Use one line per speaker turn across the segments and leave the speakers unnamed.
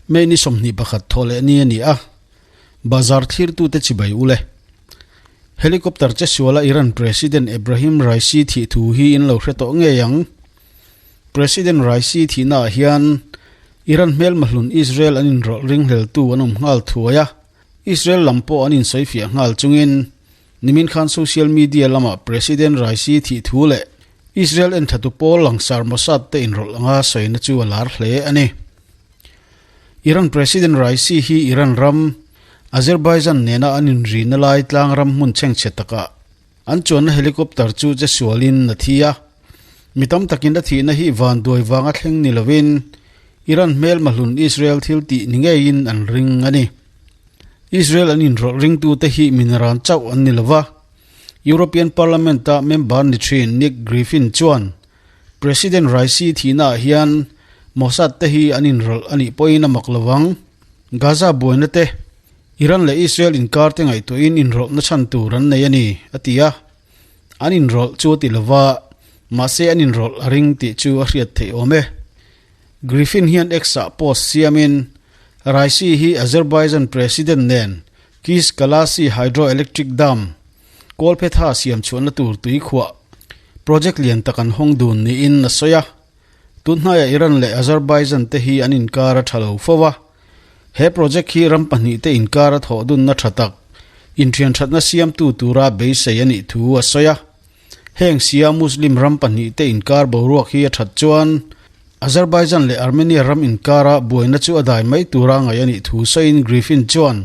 May ni 21 thawh leh ni a ni a, bazar thlirtute chibai u le. Helicopter che suala Iran President Ebrahim Raisi thih thu hi in lo hre tawh ngei ang. President Raisi thihna ah hian Iran hmelma hlun Israel an inrawlh ringhleltu an awm nghal thuai a, Israel lam pawh an insawifiah nghal chungin nimin khan social media lamah President Raisi thih thu leh Israel enthatu pawl langsar Mossad te inrawlh anga sawina chu a lar hle a ni. Iran President Raisi hi Iran ram, Azerbaijan nena an inrina lai tlang ram hmun chhengchhe takah an chuanna helicopter chu che sualin a thi a. Mi tam takin a thihna hi vanduai vanga thleng ni lovin Iran hmelma hlun Israel thil tih ni ngeiin an ring a ni. Israel an inrawlh ringtute hi minaran chauh an ni lova, European Parliament-a member ni thin Nick Griffin chuan President Raisi thihnaah hian Mossad te hi an inrawlh a nih pawhin a mak lo ang. Gaza buaina te, Iran leh Israel inkar te ngaihtuahin inrawlhna chhan tur an nei a ni, a ti a. An inrawlh chu a ti lova, mahse an inrawlh a ring tih chu a hriat theih awm e. Griffin hian X-ah post siamin, Raisi hi Azerbaijan President nen Kis Kalasi Hydroelectric Dam, Kawlphetha siam chhuahna tur tui khuah project lian tak an hawng dun niin a sawi a. Tun hnaiah Iran leh Azerbaijan te hi an inkar a tha lo fo a. He project hi ram pahnih te inkar a thawh dunna tha tak, inthian thatna siamtu tura beisei a nih thu a sawi a. Heng sia Muslim ram pahnih te inkar boruak hi a that chuan Azerbaijan leh Armenia ram inkara buaina chu a dai mai tura ngaih a nih thu sawiin Griffin chuan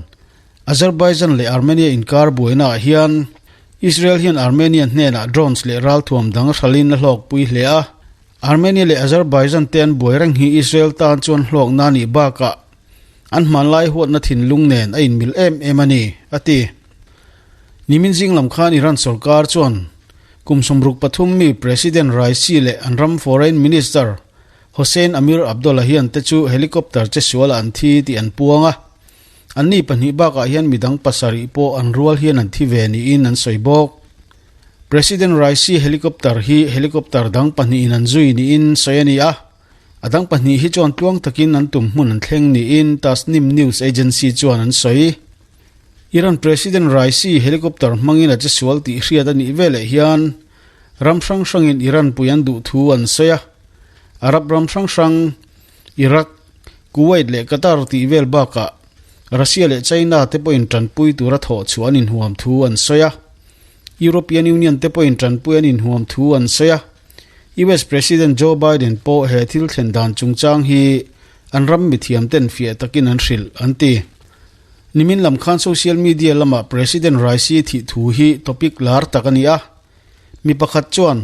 Azerbaijan leh Armenia inkar buainaah hian Israel hian Armenia hnenah drones leh ralthuam dang hralin a hlawkpui hle a. Armenia leh Azerbaijan te an buai reng hi Israel tan chuan hlawkna a nih bakah an hmanlai huatna thinlung nen a inmil em em a ni, a ti. Nimin zing lam khan Iran sorkar chuan kum 63 mi President Raisi leh an ram Foreign Minister Hossein Amir Abdollahian te chu helicopter che sualah an thi tih an puang a. Anni pahnih bakah hian midang pasarih pawh an rual hian an thi ve niin an sawi bawk. President Raisi helicopter hi helicopter dang pahnihin an zui niin sawi a ni a, a dang pahnih hi chuan tluang takin an tum hmun an thleng niin Tasnim News Agency chuan an sawi. Iran President Raisi helicopter hmangin a che sual tih hriat a nih veleh hian ram hrang hrangin Iran pui an duh thu an sawi a, Arab ram hrang hrang, Iraq, Kuwait leh Qatar tih vel bakah Russia leh China te pawhin tanpui tura thawh chhuah an inhuam thu an sawi a. European Union te pawhin tanpui an inhuam thu an sawi a. US President Joe Biden pawh he thil thlen dan chungchang hi an ram mithiam ten fiah takin an hrilh an ti. Nimin lam khan social media lamah President Raisi thih thu hi topic lar tak a ni a. Mi pakhat chuan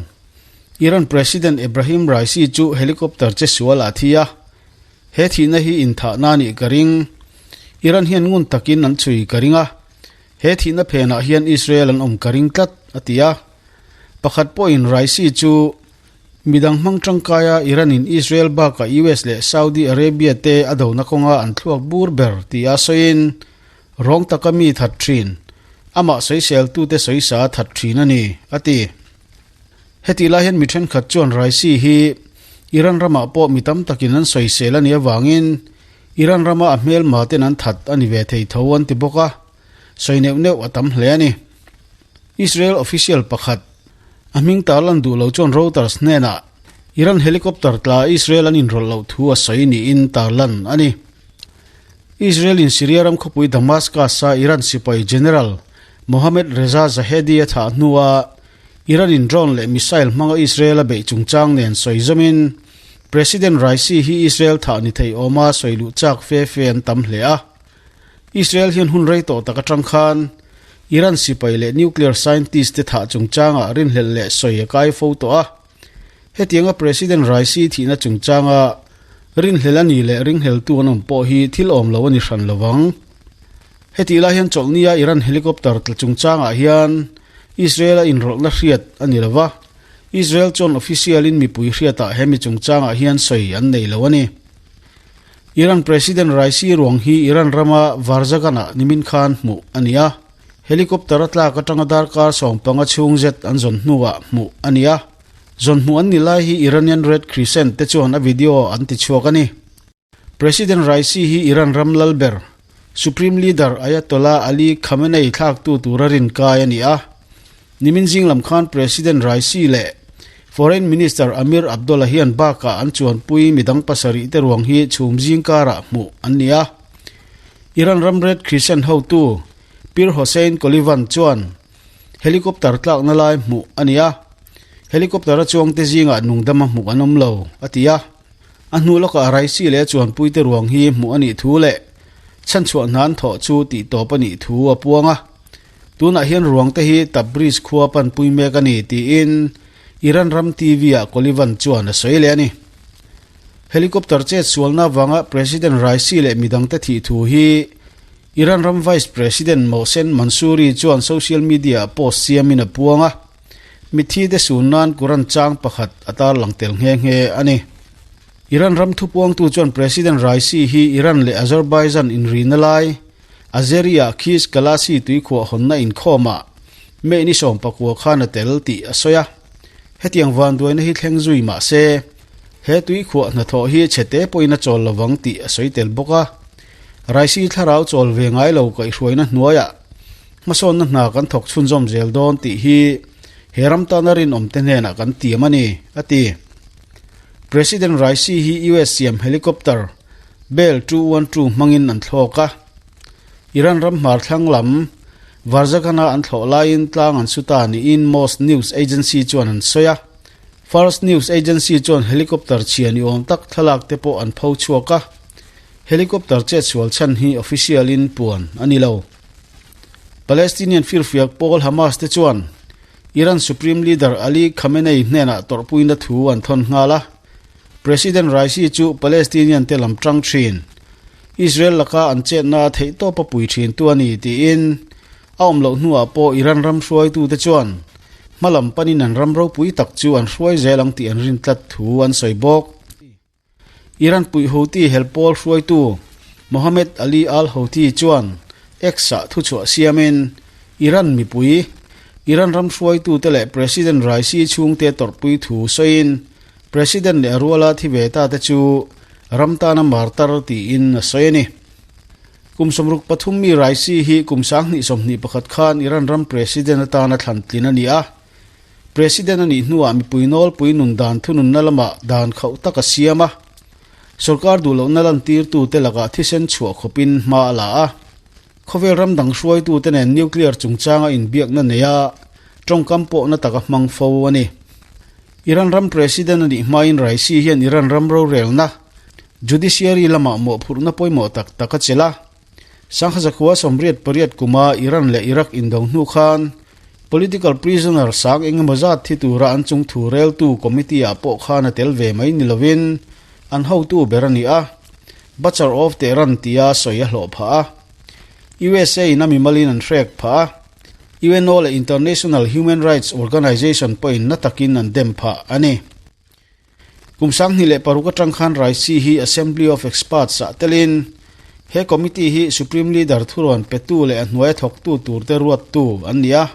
Iran President Ebrahim Raisi chu helicopter che sual a thi a, he thihna hi inthahna a nih ka ring. Iran hian ngun takin an chhui ka ring a, he thihna phenah hian Israel an awm ka ring tlat, a ti a. Pakhat pawhin Raisi chu midang hmang tangkaia Iran-in Israel bakah US leh Saudi Arabia te a dona kawnga an thluak bur ber tia sawiin Rawng taka mi that thin, amah sawiseltute sawisa a that thin a ni, a ti. Hetih lai hian mi thenkhat chuan Raisi hi Iran ramah pawh mi tam takin an sawisel a nih avangin Iran rama a hmelma ten an that a ni ve thei tho an ti bawk a, sawi neuh neuh a tam hle a ni. Israel official pakhat, a hming tarlan duh lo chuan Reuters hnenah Iran helicopter tla Israel an inrawlh loh thu a sawi niin tarlan a ni. Israel in Syria ram khawpui Damascus a Iran sipai General Mohammed Reza Zahedi a thah hnua Iran in drone leh missile hmanga Israel a beih chungchang nen sawi zawmin President Raisi hi Israel thah ni thei awma sawi luh chak fe fe an tam hle a. Israel hian hun rei tawh tak atang khan Iran sipai leh nuclear scientist te thah chungchangah rinhlelh leh sawi a kai fo tawh a. Hetianga President Raisi thihna chungchanga rinhlel a ni leh ringhleltu an awm pawh hi thil awm lo a ni hran lovang. Hetih lai hian chawlhnia Iran helicopter tla chungchangah hian Israel a inrawlhna hriat a ni lova, Israel chuan official-in mipui hriatah he mi chungchangah hian sawi an nei lo a ni. Iran President Raisi ruang hi Iran rama Varzagan-ah nimin khan hmuh a ni a. Helicopter a tlak atanga darkar 15 chhung zet an zawn hnuah hmuh a ni a. Zawn hmuh an ni lai hi Iranian Red Crescent te chuan a video an ti chhuak a ni. President Raisi hi Iran ram lal ber, Supreme Leader Ayatollah Ali Khamenei thlaktu tura rinkai a ni a. Nimin zing lam khan President Raisi leh Foreign Minister Amir Abdollahian bakah an chuanpui midang pasarih te ruang hi chhum zing karah hmuh an ni a. Iran ram Red Crescent hotu Pir Hossein Kolivan chuan helicopter tlakna lai hmuh a ni a, helicopter a chuangte zingah nungdama hmuh an awm lo, a ti a. A hnu lawkah Raisi leh a chuanpuite ruang hi hmuh a nih thu leh chhanchhuah hna an thawh chu tihtawp a nih thu a puang a. Tunah hian ruangte hi Tabriz khua panpui mek a ni tiin Iran ram TV-ah Kolivan chuan a sawi leh a ni. Helicopter chet sualna avanga President Raisi leh midangte thih thu hi Iran ram Vice President Mohsen Mansouri chuan social media-ah post siamin a puang a. Mitthi te sun nan Quran chang pakhat a tarlang tel nghe nghe a ni. Iran ram thupuangtu chuan President Raisi hi Iran leh Azerbaijan inrina lai Azeri-ah Khiz Kalasi tuikhuah hawnna inkhawmah May ni 19 khan a tel tih a sawi a. Hetiang vanduaina hi thleng zui mah se, he tuikhuah hnathawh hi chhete pawhin a chawl lovang tih a sawi tel bawk a. Raisi thlarau chawl ve ngai lo kaihhruaina hnuaiah Hmasawnna hna kan thawk chhunzawm zel dawn tih hi he ram tana rinawmte hnenah kan tiam a ni, a ti. President Raisi hi US siam helicopter Bell 212 hmangin an thlawk a. Iran ram hmar thlang lam Varzaghan-a an thlawh laiin tlang an su ta niin Most News Agency chuan an sawi a. Fars News Agency chuan helicopter chhia ni awm tak thlalak te pawh an pho chhuak a. Helicopter chetsual chhan hi official-in puan a ni lo. Palestinian firfiak pawl Hamas te chuan Iran Supreme Leader Ali Khamenei hnenah tawrhpuina thu an thawn nghal a. President Raisi chu Palestinian te lam tang thin, Israel laka an chetna a theihtawp a pui thin tu a ni tiin a awm loh hnuah pawh Iran ram hruaitute chuan hmalam panin an ram ropui tak chu an hruai zel ang tih an rin tlat thu an sawi bawk. Iran puih Houthi helpawl hruaitu Mohammed Ali al-Houthi chuan X-ah thuchhuah siamin, Iran mipui, Iran ram hruaitute leh President Raisi chhungte tawrhpui thu sawiin, President leh a ruala thi ve ta te chu ram tana martar tiin a sawi a ni. Kum 63 mi Raisi hi kum 2021 khan Iran ram President atana thlan tlin a ni a. President a nih hnuah mipui nawlpui nun dan thununna lamah dan khauh tak a siam a, sorkar duh lohna lantirtute lakah thisen chhuah khawpin hma a la a. Khawvel ram dang hruaitute nen nuclear chungchanga inbiakna neia tawngkam pawhna taka hmang fo a ni. Iran ram President a nih hmain Raisi hian Iran ram rorelna, judiciary, lamah mawhphurhna pawimawh tak tak a chelh a. Sanghazakhua 88 kuma Iran leh Iraq indo hnu khan political prisoner sang engemaw zat thi tura an chung thu reltu committee ah pawh khan a tel ve mai ni lovin an hotu ber a ni a, Butcher of Tehran tia sawi a hlawh phah a. USA in a mimalin an hrek phah a, UNO leh International Human Rights Organization pawhin na takin an dem phah a ni. Kum 2006 atang khan Raisi hi Assembly of Experts ah telin he committee hi Supreme Leader thurawn petu leh a hnuaia thawktu turte ruattu an ni a.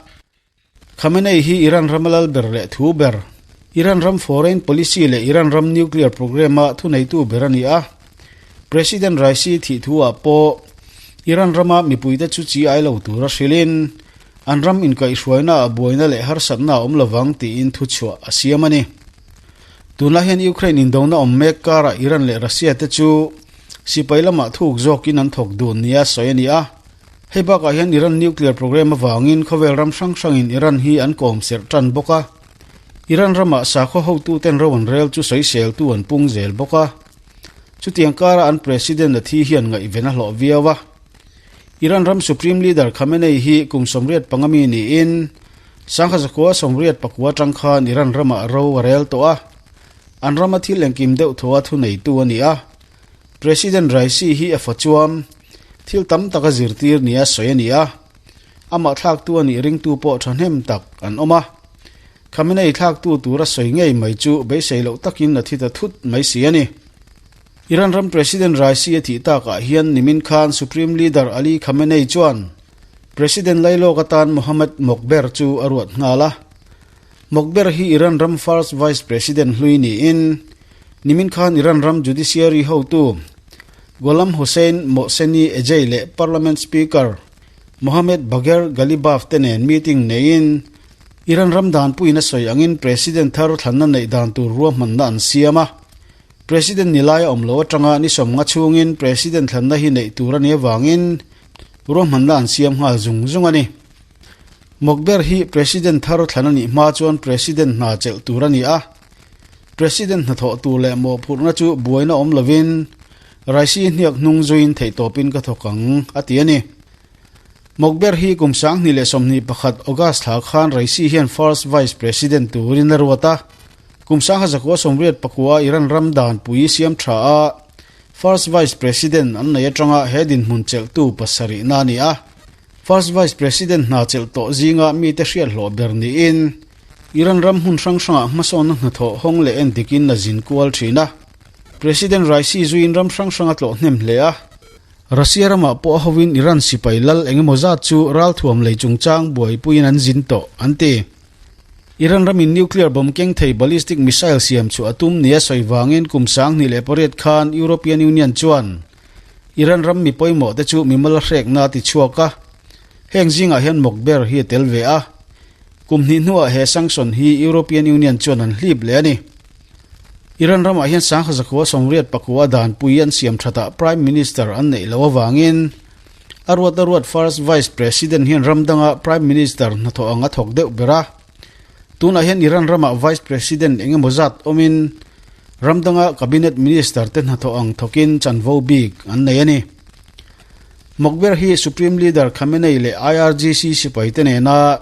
Khamenei hi Iran rama lal ber leh thu ber, Iran ram foreign policy leh Iran ram nuclear program-a thuneitu ber a ni a. President Raisi thih thu-ah pawh Iran rama mipuite chu chi ai lo tura hrilhin an ram inkaihhruaina ah buaina leh harsatna a awm lovang tiin thuchhuah a siam a ni. Tunlai hian Ukraine indona awm mek karah Iran leh Russia te chu sipai lamah thuk zawkin an thawk dun nia sawi a ni a. Hei bakah hian Iran nuclear program avangin khawvel ram hrang hrangin Iran hi an kawm serh tan bawk a. Iran ramah sakhaw hotuten ro an rel chu sawiseltu an pung zel bawk a. Chutiang karah an president a thi hian ngaihven a hlawh viau a. Iran ram Supreme Leader Khamenei hi kum 85 mi niin 1989 atang khan Iran ramah ro a rel tawh a, an rama thil engkim deuh thaw a thuneitu a ni a. President Raisi hi a fa chuam thil tam tak a zirtir nia sawi a ni a, amah thlaktu a nih ringtu pawh thahnem tak an awm a. Khamenei thlaktu tura sawi ngei mai chu beisei loh takin a thi ta thut mai si a ni. Iran ram President Raisi a thih takah hian nimin khan Supreme Leader Ali Khamenei chuan President lailawk atan Mohammad Mokhber chu a ruat nghal a. Mokhber hi Iran ram First Vice President hlui niin nimin khan Iran ram Judiciary hotu Gholam Hossein Mohseni Ejei leh Parliament Speaker Mohammad Bagher Ghalibaf te nen meeting neiin Iran ram danpuiin a sawi angin President thar thlanna neih dan tur ruahmanna an siam a. President ni laia awm lo atanga ni sawmnga chhungin President thlanna hi neih tur a nih avangin ruahmanna an siam nghal zung zung a ni. Mokber hi President thar thlan a nih hma chuan President hna chelh tur a ni a. President hnathawh tur leh mawhphurhna chu buaina awm lovin Raisi hniak hnung zuiin theihtawpin ka thawk ang, a ti a ni. Mokber hi kum 2021 August thla khan Raisi hian First Vice President turin a ruat a. Kum 1989 Iran ram danpui siam tha a First Vice President an nei atanga he dinhmun chelhtu pasarihna a ni a. First Vice President hna chelh tawh zinga mite hriat hlawh ber niin Iran ram hmun hrang hrangah hmasawnna hnathawh hawng leh en dikin a zin kual thin a. President Raisi zuiin ram hrang hrang a tlawh hnem hle a. Russia ramah pawh a hovin Iran sipai lal eng emaw zat chu ralthuam lei chungchang buaipuiin an zin tawh, an ti. Iran ramin nuclear bomb keng thei ballistic missile siam chu a tum nia sawi vangin kum 2008 khan European Union chuan Iran ram mi pawimawh te chu mimal hrekna a ti chhuak a. Heng zingah hian mawkber hi a tel ve a. Kum hnih hnuah he sanction hi European Union chuan an hlip leh a ni. Iran ramah hian Sangha 98 danpui an siam thatah Prime Minister an neih loh avangin a ruat a ruat First Vice President hian ram danga Prime Minister hnathawh ang a thawk deuh ber a. Tunah hian Iran ramah Vice President eng emaw zat awmin ram danga Cabinet Minister te hnathawh ang thawkin chanvo bik an nei a ni. Mokber hi Supreme Leader Khamenei leh IRGC sipaite nena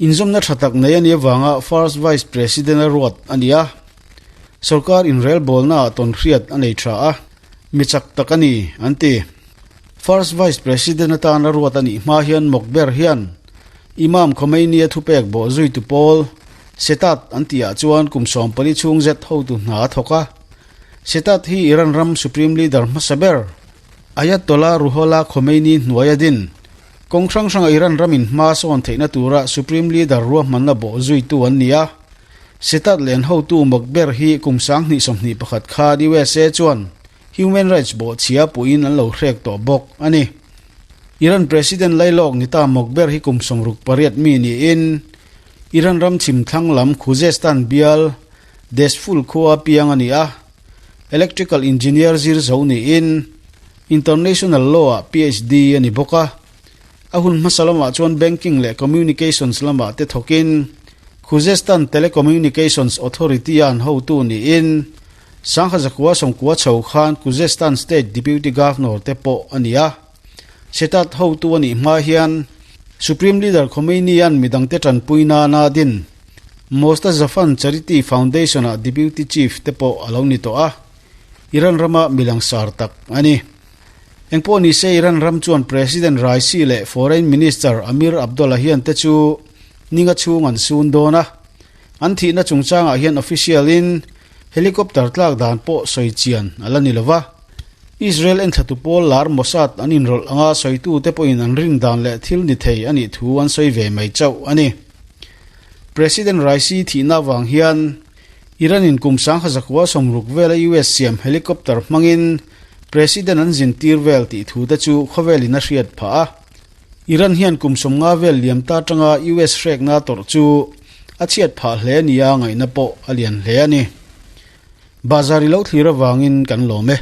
inzawmna tha tak nei a nih avanga First Vice President a ruat a ni a. Sorkar inrelbawlnaah tawnhriat a nei tha a, mi chak tak a ni, an ti. First Vice President atan a ruat a nih hma hian Mokber hian Imam Khomeini-a thupek bawh zuitu pawl, Setat an tihah chuan kum 14 chhung zet hotu hna a thawk a. Setat hi Iran ram Supreme Leader hmasa ber, Ayatollah Ruhollah Khomeini hnuai a din. Kawng hrang hranga Iran ramin hma sawn theihna tura Supreme Leader ruahmanna bawh zuitu an ni a. Setat len hotu Mokber hi kum 2021 khan USA chuan human rights bawhchhia puhin an lo hrek tawh bawk a ni. Iran President lailawk ni ta Mokber hi kum 68 mi niin Iran ram chhim thlang lam Khuzestan bial Dezful khua piang a ni a. Electrical Engineer zir zo niin International Law-ah PhD a ni bawk a. A hun hmasa lamah chuan Banking leh Communications lamah te thawkin Khuzestan Telecommunications Authority-a an hotu niin Sangha zakua sawmkua chho khan Khuzestan State Deputy Governor te pawh a ni a. Setat hotu a nih hma hian Supreme Leader Khomeini-a'n midangte tanpui nana din Mostazafan Charity Foundation-ah Deputy Chief te pawh a lo ni tawh a, Iran rama mi langsar tak a ni. Engpawh ni se Iran ram chuan President Raisi leh Foreign Minister Amir Abdollahian te chu ninga chhung an sun dawn a, an thihna chungchangah hian official-in helicopter tlak dan pawh sawi chian a la ni lo va. Israel enthlatu pawl lar Mossad an inrawlh anga sawitute pawhin an rin dan leh thil ni thei a nih thu an sawi ve mai chauh a ni. President Raisi thihna avang hian Iran in kum 1960 vela US siam helicopter hmangin President an zin tir vel tih thu te chu khawvelin a hriat phah a. Iran hian kum 50 vel liam ta atanga US hrekna tawrh chu a chhiat phah hle nia ngaihna pawh a lian hle a ni. Bazar i lo thlir avangin kan lawm e.